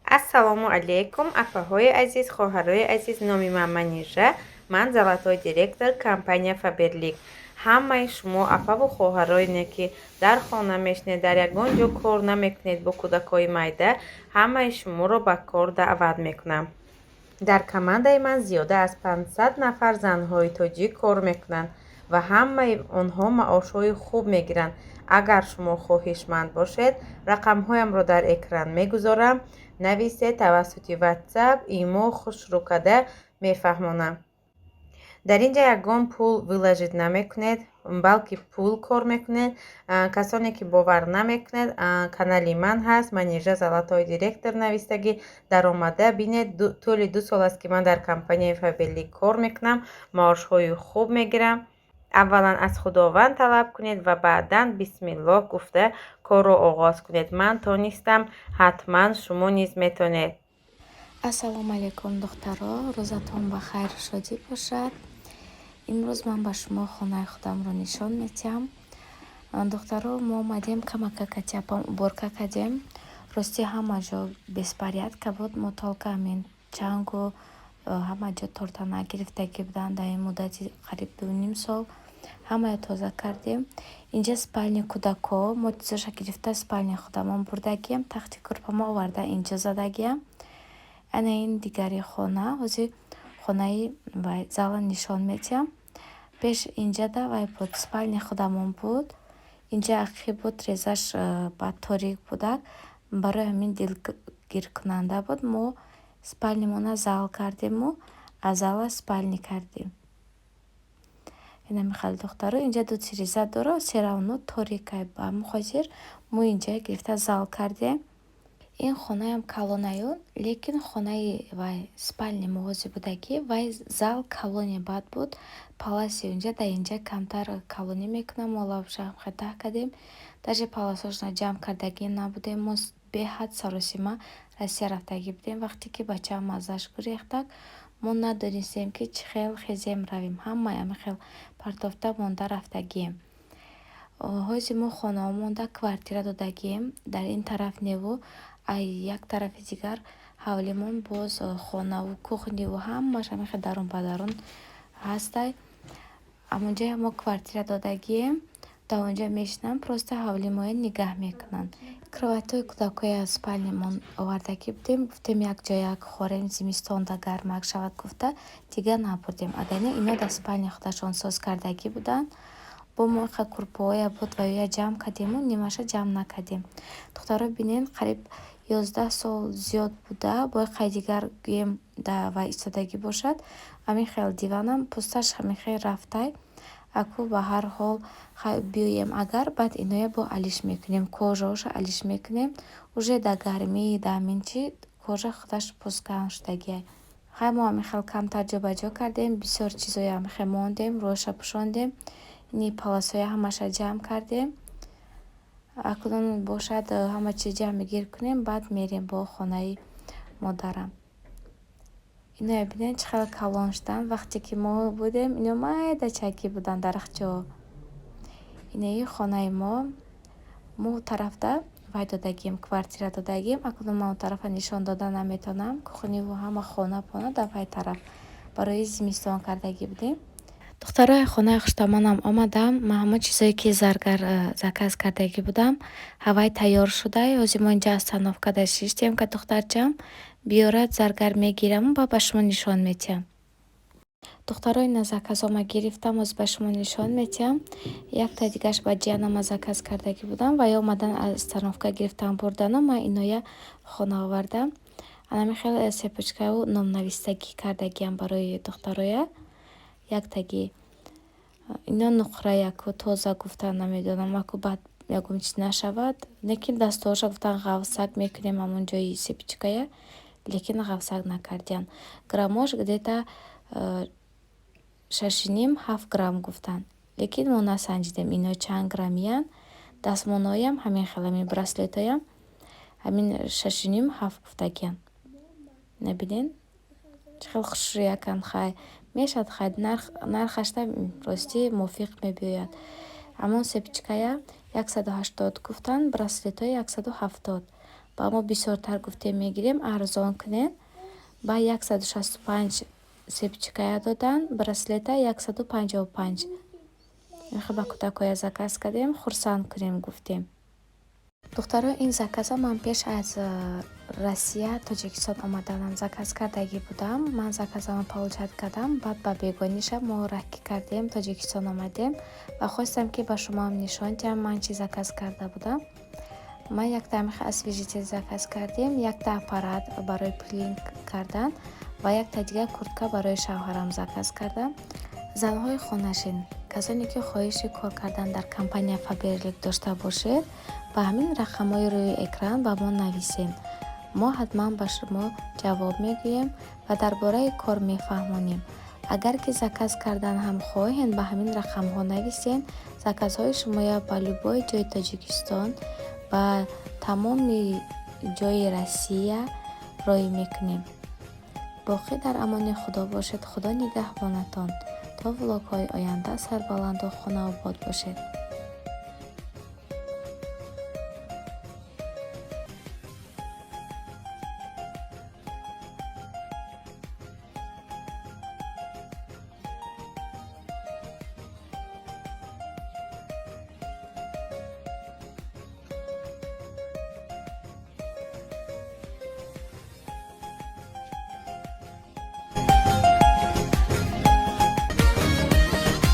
Ассалому алайкум, апаҳои азиз, хоҳарои азиз. Номи ман Манижа, ман золотой директор компания Фаберлик. Ҳамаи шумо апаву хоҳароне, ки дар хона мешинед, дар ягон ҷо кор намекунед, бо кӯдакҳои майда, ҳамаи шуморо ба кор даъват мекунам. Дар командаи ман зиёда аз 500 нафар занҳои тоҷик кор мекунанд ва ҳамаи онҳо маошҳои хуб мегиранд. Агар шумо хоҳишманд бошед, рақамҳоямро дар экран мегузорам, нависед тавассути WhatsApp, имо, хушрӯ када мефаҳмонам. Дар ин ҷа ягон пул вложить намекунед, балки пул кор мекунед. Касоне ки бовар намекунед, канали ман ҳаст, Манижа золотой директор навистагӣ, даромада бинед. Тӯли 2 сол аст, ки ман дар компанияи Фаберлик кор мекунам, маошҳои хуб мегирам. Аввалан аз Худованд талаб кунед ва баъдан бисмиллоҳ гуфта корро оғоз кунед. Ман тонистам, ҳатман шумо низ метонед. Ассалому алайкум, духтаро, рӯзатон ба хайру шодӣ бошад. Имрӯз ман ба шумо хонаи худамро нишон медиҳам. Духтаро, мо омадем, камака катяпам уборка кардем. Ростӣ, ҳама ҷо беспорядка буд. Мо только ҳамин чангу ҳама ҷо тортана гирифтагӣ буданд. Дар ин муддати қариб 2,5 сол ҳамаро тоза кардем. Инҷа спальни кӯдакҳо, мо чизоша гирифта, спальни худамон бурдагием, тахти кӯрпамо оварда, инҷо задагиям. Ана ин дигари хона. Ҳозир хонаи вай зала нишон медиҳам. Пеш инҷада вай буд, спальни худамон буд. Инҷа ақиб буд, резаш баъд торик будак, барои ҳамин дилгиркунанда буд. Мо спальнимона зал кардему аз зала спальни кардем. Инами хеле, духтаро, инҷа ду тиреза дорад, всё равно торикай. Ба ҳамин хотир мо инҷа гирифта зал кардем. Ин хонаам калонаю, лекин хонаи вай спальни мо будагӣ, вай зал калоне бад буд. Паласи инҷа дар инҷа камтар калонӣ мекунам. Мо лабшам хета кардем, даже паласошона ҷамъ кардагӣ набудем. Мо беҳад саросима Россия рафтагӣ будем. Вақте ки бачаам маззаш гурехтак, мо надонистем, ки чӣ хел хезем равем. Ҳамаи ҳамин хел партофта монда рафтагием. Ҳозир мо хонаҳомонда квартира додагием. Дар ин тараф неву, ай як тарафи дигар ҳавлимон боз хонаву кухниву ҳамааш ҳамин хел дарун ба дарун ҳастай. Ҳамонҷоя мо квартира додагием, дар онҷа мешинанд, просто ҳавлимоя нигаҳ мекунанд. Кроватҳои кӯдакҳои аз спальнямон овардагӣ будем. Гуфтем, якҷо як хорем, зимистонда гармак шавад гуфта, дигар набурдем. Агар не, ино дар спальни худашон соз кардагӣ буданд. Бо мо иқа курпаҳое буд ва ё ҷамъ кардему нимаша ҷамъ накардем. Духтаро, бинед, қариб 11 сол зиёд буда, бо иқай дигар гӯем да вай истодагӣ бошад. Ҳамин хел диванам пӯсташ ҳамин хел рафтай. Аку ба ҳар ҳол хай биёем агар, баъд иноя бо алиш мекунем, кожаоша алиш мекунем. Уже дар гармӣ, дар ҳамин чи кожа худаш пӯсткаҳан шудагиай. Хай, мо ҳамин хел камтар ҷобаҷо кардем, бисёр чизоя ҳамин хел мондем, рӯяша пӯшондем. Ини паласҳоя ҳамаша ҷамъ кардем. Акнун бошад, ҳама чиз ҷамъ гир кунем, баъд мерем бо хонаи модарам. Иноя бинед, чӣ хел калон шуданд. Вақте ки мо будем, ино майдачакӣ буданд, дарахтчаҳо. Инаи хонаи мо. Мо тарафда вай додагием, квартира додагием. Акнун ман он тарафа нишон дода наметавонам. Кухниву ҳама хона пона дар вай тараф барои зимистон кардагӣ будем. Духтарои хонаи хуштомонам омадам. Ман ҳамон чизое ки заргар заказ кардагӣ будам, ҳавай тайёр шудай. Ҳозир мо инҷа остановкада шиштем, ка духтарчам биёрад, заргар мегираму ба шумо нишон медиҳам. Духтаро, ина заказома гирифтам, ҳозир ба шумо нишон медиҳам. Якта дигаш ба ҷиянама заказ кардагӣ будам ва ё омадан, остановка гирифтан бурдану ман иноя хона овардам. Анами хел цепочкаю номнависагӣ кардагиам барои духтароя яктагӣ. Ино нуқра яку тоза гуфтан, намедонам, аку баъд ягон чиз нашавад, лекин дастҳоша гуфтан, ғафсак мекунем ҳамон ҷои цепочкая, лекин ғафсак накардиян. Граммош где-то 6,5, 7 грамм гуфтанд, лекин мо насанҷидем, ино чанд граммиянд. Дастмолҳоям ҳамин хел, ҳамин браслетҳоям ҳамин 6,5, 7 гуфтагиянд. Набинед, чӣ хел хушрӯяканд. Хай, мешавад, хай, нархашта ростӣ мувофиқ мебиёяд. Ҳамон цепочкая 180 гуфтанд, браслетҳои 170. Ба мо бисёртар гуфтем, мегирем, арзон кунед. Ба 165 цепочкая додан, браслета 155. Ба кӯдакҳоя заказ кардем, хурсанд кунем гуфтем. Духтаро, ин заказа ман пеш аз Россия Тоҷикистон омаданам заказ кардагӣ будам. Ман заказамро получать кардам, баъд ба бегониша мо раҳкӣ кардем, Тоҷикистон омадем ва хостам, ки ба шумоам нишон диҳам, ман чӣ заказ карда будам. Ман якта освежитель заказ кардем, якта аппарат барои пилинг кардан ва якта дигар куртка барои шавҳарам заказ кардам. Занҳои хонашин, касоне ки хоҳиши кор кардан дар компания Фаберлик дошта бошед, ба ҳамин рақамҳои рӯи экран ба мо нависед. Мо ҳатман ба шумо ҷавоб мегӯем ва дар бораи кор мефаҳмонем. Агар ки заказ кардан ҳам хоҳед, ба ҳамин рақамҳо нависед. Заказҳои шумоя ба любой ҷои Тоҷикистон, ба тамоми ҷои Россия роҳӣ мекунем. Боқӣ дар амони Худо бошед. Худо нигаҳбонатон. То влогҳои оянда сарбаланду хонаобод бошед.